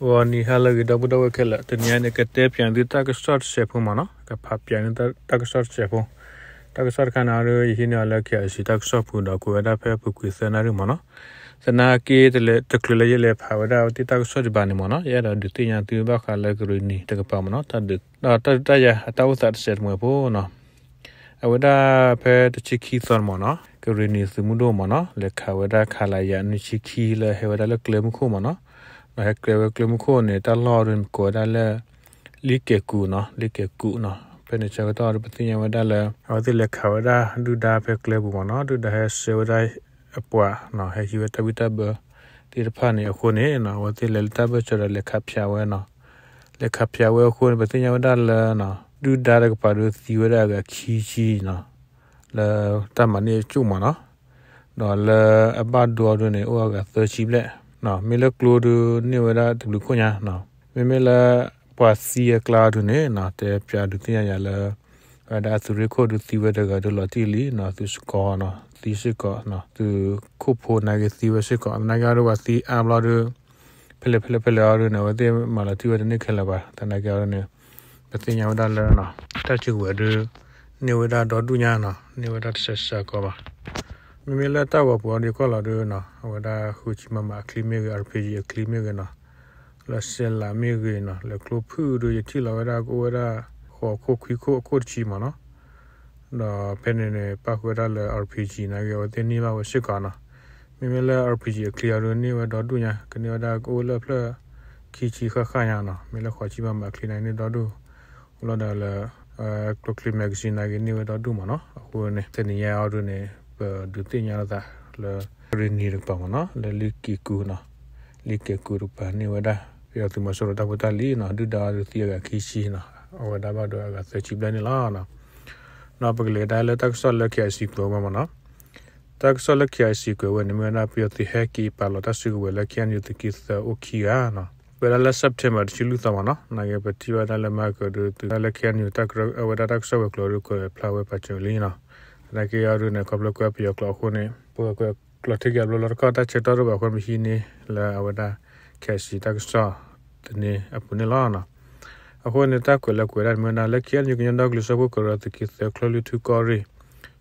ဂီၤနံၤဟါလၢအဂ့ၤ ဒီပုၢ်ဒီဝဲၢ်ခဲလၢာ်, တနံၤအံၤန့ၣ် ကတဲပၠးသုတၢ်ကစီၣ်တစဲးဖိမ့ၢ်နီၤ, ကဖးပၠးန့ၢ်တၢ်ကစီၣ်တစဲးဖိ, တၢ်ကစီၣ်တခါန့ၣ်ဒီး ယဟံးန့ၢ်အီၤလၢ K I C တၢ်ကစီၣ်ပူၤဒီး ကွဲးဝဲဒၣ်ဖဲပူၤကွံာ်သၢနၣ်ရံၣ်မ့ၢ်နီၤ, သနာ်က့ တချုးလၢယလဲၤဖးဝဲဒၣ်အဝဲသ့ၣ်တၢ်ကစီၣ်ဒံးဘၣ်န့ၣ်မ့ၢ်နီၤ, ယအဲၣ်ဒိးဒုးသ့ၣ်ညါသုဘၣ်ဃးလၢကရ့ၣ်နံၤတကပၤမ့ၢ်နီၤ, တၢ်ဒုးတၢ်ယၤအတၢ်အိၣ်သးတစဲးတမှဲၤဖိနီၤ အဝဲဒၣ်ဖဲတဆံခံသီန့ၣ်မ့ၢ်နီၤ, ကရ့ၣ်နံၤသုးမုၢ်ဒိၣ်မ့ၢ်နီၤ, လဲၤခးဝဲဒၣ် ခလရ နွံဆံခံ လၢဟဲဝဲဒၣ်လၢကျဲမုၢ်ခိၣ်မ့ၢ်နီၤ, ဒီးဟဲကျဲဝဲကျဲမုၢ်ခိၣ်န့ၣ် တၢ်လီၢ်ဒ်န့ၣ် ကိးဝဲဒၣ်လၢ လံကဲၤကူးနီၤ, လံကဲၤကူးနီၤ, ဖဲန့ၣ်ဆၢကတီၢ်ဒီး ပသ့ၣ်ညါဝဲဒၣ်လၢ အဝဲသ့ၣ်လဲၤခးဝဲဒၣ်ဒုၣ်ဒါဖဲကျဲပူၤမ့ၢ်နီၤ, ဒုၣ်ဒါဟဲဆှၢဝဲဒၣ်အပှၤနီၤ, ဟဲဟံးဝဲတၢ်ဘံၣ်တၢ်ဘၢသ့ၣ်တဖၣ်န့ၣ်အဃိန့ၣ်နီၤ, အဝဲသ့ၣ်လဲၤလၢတၢ်ဘၢၣ်စၢၤဒီးလဲၤခးဖၠးဝဲနီၤ, လဲၤခးဖၠးဝဲအဃိန့ၣ် ပသ့ၣ်ညါဝဲဒၣ်လၢ ဒုၣ်ဒါတကပၤဒီးသံဝဲဒၣ်အဂၤခံဆံနီၤ, လၢတၢ်မၤန့ၢ်အကၠိၣ်မ့ၢ်နီၤ, ဒီးလၢအဘၣ်ဒိအီၤဒ်န့ၣ် အိၣ်အဂၤသၢဆံဘျဲၣ်, မ့ၢ်လၢကျိဒုးန့ၢ်ဝဲဒၣ်တဘျုးခိၣ်ညါနီၤ, မ့မ့ၢ်လၢပှၤသံအကျါအီၤဒ်န့ၣ်နီၤ, တဲပၠးဒုးသ့ၣ်ညါယၤလၢ ဝဲဒၣ်အသုးရ့ၣ်ခိၣ်ဒုးသံဝဲတဂၤဒုးလီၤတံၢ်လံနီၤ, သုးစကီၤနီၤ, သံစ့ၢ်ကီး, သုးခိၣ်ဖိနာ်က့သံဝဲစ့ၢ်ကီး, သနာ်က့အီၤဒုးပှၤသံအါဘျီဒုး ဖဲလဲၣ်ဖဲလဲၣ်ဖဲလဲၣ်အီၤဒ်န့ၣ် အဝဲသ့ၣ်မၤလီၤတံၢ်ဝဲတန့ၢ်ခဲလၢာ်ဘၣ်, သနာ်က့အီၤဒ်န့ၣ် ပသ့ၣ်ညါဝဲဒၣ်လၢ တၢ်စုကဝဲၤဒုး န့ၢ်ဝဲဒၣ်ဒီဒူၣ်ညါနီၤ, န့ၢ်ဝဲဒၣ်တစဲးစ့ၢ်ကီးဘၣ်. မ့မ့ၢ်လၢတၢ်ဂီၤပူၤအီၤဒုးကီၢ်လီၤဒုးနီၤ, အဝဲဒၣ်ဃုဆံမမအချံမ့ၢ်ဂ့ၤ, R P G အချံမ့ၢ်ဂ့ၤနီၤ, လၢစဲးလးမ့ၢ်ဂ့ၤနီၤ, လၢကျိဖုၣ်ဒုး ယထံၣ်လီၤဝဲဒၣ်ကအိၣ်ဝဲဒၣ် ဃိးခိၣ်ခွံခိၣ်အခိၣ်တဆံမ့ၢ်နီၤ, ဒီးဖဲန့ၣ်န့ၣ် ပၣ်ဃုာ်ဝဲဒၣ်လၢ R P G နာ်က့ အဝဲသ့ၣ်န့ၢ်ဘၣ်ဝဲစ့ၢ်ကီးနီၤ. မ့မ့ၢ်လၢ R P G အချံအီၤဒုးန့ၢ်ဝဲဒီဒူၣ်ညါ, ကန့ၢ်ဝဲဒၣ်ကအိၣ်လၢဖျၢၣ်ခံဆံဃၣ်ဃၣ်ညါနီၤ, မ့ၢ်လၢဃိးဆံမမအချံနာ်က့န့ၢ်ဒီဒူၣ်, အိၣ်လီၤဒီးလၢ ကျိချံ magazine နာ်က့န့ၢ်ဝဲဒီဒူၣ်မ့ၢ်နီၤ. အဃိန့ၣ် တနံၤညါအီၤဒုးန့ၣ် ပဒုးသ့ၣ်ညါလိာ်သးလၢ ကရ့ၣ်နံၤတကပၤမ့ၢ်နီၤ, လၢလံက့ၤကူးနီၤ, လံက့ၤကူးတကပၤန့ၢ်ဝဲဒၣ် ပယီၤသုးမီၤစိရိၤတၢ်ဖိတၢ်လံၤနီၤ, ဒုၣ်ဒါအီၤဒုးသံအဂၤခံဆံနီၤ, အဝဲဒၣ်ဘၣ်ဒိအဂၤသၢဆံဘျဲၣ်န့ၣ်လီၤ. ဒီးပကလဲၤကဒါလၢတၢ်ကစီၣ်လၢ K I C ကွဲးဝဲမ့ၢ်နီၤ. တၢ်ကစီၣ်လၢ K I C ကွဲးဝဲန့ၣ် မ့ၢ်ဝဲဒၣ်ပယီၤသုးဟဲက့ၤပာ်လီၤတၢ်စုကဝဲၤလၢ K N U သုးက့သၢအိၣ်ခံဂၤနီၤ. ကွဲးဒၣ်လၢ September တဆံလွံၢ်သီမ့ၢ်နီၤ, နာ်က့ပထံၣ်ဘၣ်ဒၣ်လၢမၤကၢၤဒုးသုးဒၣ်လၢ K N U တၢ်ကရၢအဝဲဒၣ်တၢ်ကစီၣ်ဝဲၤကျိၤဒုးကွဲးဖျါဝဲပာ်စၢၤလံနီၤ. သနာ်က့အီၤဒုးန့ၣ် ခီဖျိကွဲးပယီၤကျိာ်အဃိန့ၣ် ပကကွဲးကျိာ်ထံက့ၤအဘျီလီၤတခီၣ် တၢ်ဆၢကတီၢ်တအိၣ်ဘၣ်အဃိ ပဟံးန့ၢ်လၢအဝဲဒၣ် K I C တၢ်ကစီၣ်သန့အပူၤန့ၣ်လီၤ. အဃိန့ၣ် တၢ်ကွဲးလၢကွဲးဒၣ်န့ၣ်မ့ၢ်ဝဲဒၣ်လၢ K N U ကညီဒီကလုာ်စၢဖှိၣ်ကရၢသုးက့သၢ ချၢၣ်လွံၢ်ထူၣ်ကီၢ်ရ့ၣ်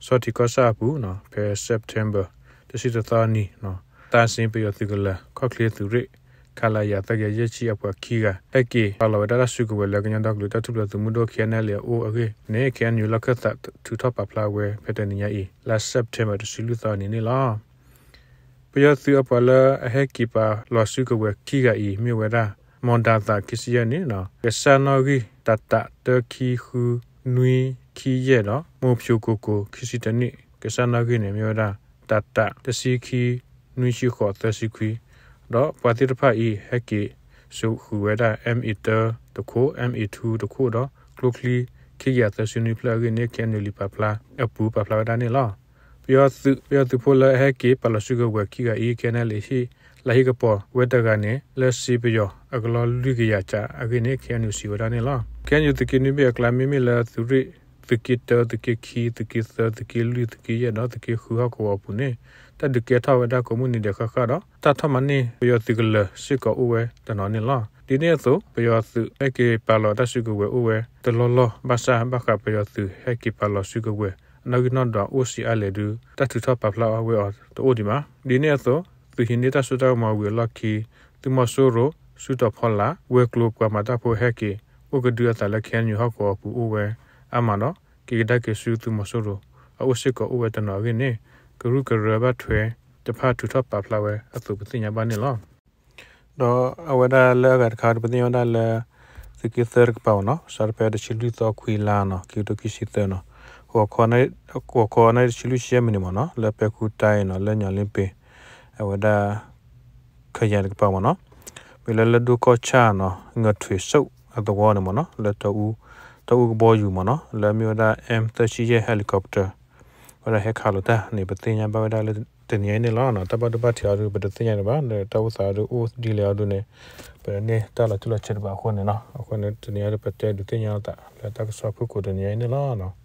ဆီထံးကီၢ်ဆၣ်အပူၤနီၤ, ဖဲ September တဆံတသီအနံၤနီၤ, သးစ့ပယီၤသုးကလၢၤ ခီၣ်ချ့သုးရ့ၣ် ခလရ သၢကယၤယဲၢ်ဆံအပှၤခံဂၤ ဟဲက့ၤပာ်လီၤဝဲဒၣ်တၢ်စုကဝဲၤလၢကညီဒီကလုာ်တၢ်ထူၣ်ဖျဲးသုးမုၢ်ဒိၣ် K N L A အအိၣ်အဂ့ၢ်န့ၣ် K N U လီၢ်ခၢၣ်သးထုးထီၣ်ပာ်ဖျါဝဲဖဲတနံၤညါအံၤ လါ September တဆံလွံၢ်သီအနံၤန့ၣ်လီၤ. ပယီၤသုးအပှၤလၢအဟဲက့ၤပာ်လီၤစုကဝဲၤခံဂၤအံၤ မ့ၢ်ဝဲဒၣ် မီၢ်ဒါသး ခံဆံယဲၢ်နံၣ်နီၤ, ကစၢ်နီၣ်ဂံၢ် တးတး တၢ ခံ ဃု နွံ ခံ ယဲၢ်ဒီး မိၢ်ဖၠိၤကိၤကိၤ ခံဆံတၢနံၣ်, ကစၢ်နီၣ်ဂံၢ်န့ၣ် မ့ၢ်ဝဲဒၣ် တးတး တဆံခံ နွံဆံဃိး သၢဆံခွံ, ဒီးပှၤသ့ၣ်တဖၣ်အံၤ ဟဲက့ၤစိာ်ဃုာ်ဝဲဒၣ် M A တၢတခိၣ်, M A two တခိၣ်ဒီး ကျိချံ ခံကယၤသၢဆံနွံဖျၢၣ်အဂ့ၢ်န့ၣ် K N U လံာ်ပာ်ဖျါအပူၤပာ်ဖျါဝဲဒၣ်န့ၣ်လီၤ. ပယီၤသုး ပယီၤသုးဖိလၢအဟဲက့ၤပာ်လီၤစုကဝဲၤခံဂၤအံၤ K N L A ဟ့ၣ်လၢဟ့ၣ်ကပီၤဝဲတဂၤန့ၣ် လၢစ့ပယီၤအကလီၢ်လွံၢ်ကယၤကးအဂ့ၢ်န့ၣ် K N U စံးဝဲဒၣ်န့ၣ်လီၤ. K N U သုးက့နွံဘ့ၣ်အကျါ မ့မ့ၢ်လၢသုးရ့ၣ် သုးက့တၢ သုးက့ခံ သုးက့သၢ သုးက့လွံၢ် သုးက့ယဲၢ်ဒီး သုးက့ဃုဟီၣ်ကဝီၤအပူၤန့ၣ် တၢ်ဒုးကဲထီၣ်ဝဲဒၣ်ကိးမုၢ်နံၤဒဲးဃၣ်ဃၣ်ဒီး တၢ်ထီၣ်မၤန့ၢ်ပယီၤသုးကလၢၤစ့ၢ်ကီးအိၣ်ဝဲတနီၤန့ၣ်လီၤ. ဒ်န့ၣ်အသိး ပယီၤသုးဟဲက့ၤပာ်လီၤတၢ်စုကဝဲၤအိၣ်ဝဲတလီၢ်လီၢ် ဘၣ်ဆၣ်ဘၣ်ဃးပယီၤသုးဟဲက့ၤပာ်လီၤစုကဝဲၤ အနီၣ်ဂံၢ်နီၣ်ဒွးအိၣ်စံးအါလဲၣ်ဒုး တၢ်ထုးထီၣ်ပာ်ဖျါဝဲအီၤတအိၣ်ဒံးဘၣ်. ဒ်န့ၣ်အသိး သုးဟံးန့ၢ်တၢ်စိတၢ်ကမီၤဝံၤအလီၢ်ခံ သုးမီၤစိရိၤ စုတီၤဖီလာ် ဝဲၤကျိၤပှၤမၤတၢ်ဖိဟဲက့ၤ အိၣ်ကဒုအသးလၢ K N U ဟီၣ်ကဝီၤအပူၤအိၣ်ဝဲအါမးဒီး က့ၤကဒါက့ၤဆူသုးမီၤစိရိၤ အအိၣ်စ့ၢ်ကီးအိၣ်ဝဲတနီၤအဂ့ၢ်န့ၣ် ကရူၢ်ကရၢဘၣ်ထွဲတဖၣ်ထုးထီၣ်ပာ်ဖျါဝဲအသိးပသ့ၣ်ညါဘၣ်န့ၣ်လီၤ. ဒီးအဝဲဒၣ်လၢအဂၤတခါဒီး ပသ့ၣ်ညါဝဲဒၣ်လၢ သုးက့သၢတကပၤမ့ၢ်နီၤ, စးထီၣ်ဖဲတဆံလွံၢ်သီခွံလါနီၤ ခံကထိခံဆံသၢနီၤ, ဂီၤခီနၣ်ရံၣ်တဆံလွံၢ်ဆံယဲၢ်မံးနံးမ့ၢ်နီၤ လၢပဲၤခူးတၢ်အံၤနီၤ လၢညီလ့ပ့ၤ အဝဲဒၣ် ခယၤတကပၤမ့ၢ်နီၤ, မ့ၢ်လၢလၢဒိၣ်ကီၢ်ဆၣ်နီၤ ငထွေးစုပ်အသဝီန့ၣ်မ့ၢ်နီၤ လၢတၢ်အူကဘီယူၤမ့ၢ်နီၤ လၢအမ့ၢ်ဝဲဒၣ် M သၢဆံယဲၢ် helicopter ဝဲဒၣ်ဟဲခးလိာ်တၢ်န့ၣ် ပသ့ၣ်ညါဘၣ်ဝဲဒၣ်လၢတနံၤအံၤန့ၣ်လီၤ. တၢ်ဘၣ်ဒိဘၣ်ထံးအီၤဒုး ပတသ့ၣ်ညါဒံးဘၣ်, ဒီးတၢ်အိၣ်သးအီၤဒုးအိၣ်ဒ်လဲၣ်အီၤဒုးန့ၣ် ပန့ၢ်တၢ်လီၤတံၢ်လီၤဆဲးတဘၣ်အဃိန့ၣ်လီၤ. အဃိန့ၣ် တနံၤအံၤဒုး ပတဲဒုးသ့ၣ်ညါလိာ်သးလၢတၢ်ကစီၣ်ဖုၣ်ကိာ်တနံၤအံၤန့ၣ်လီၤ.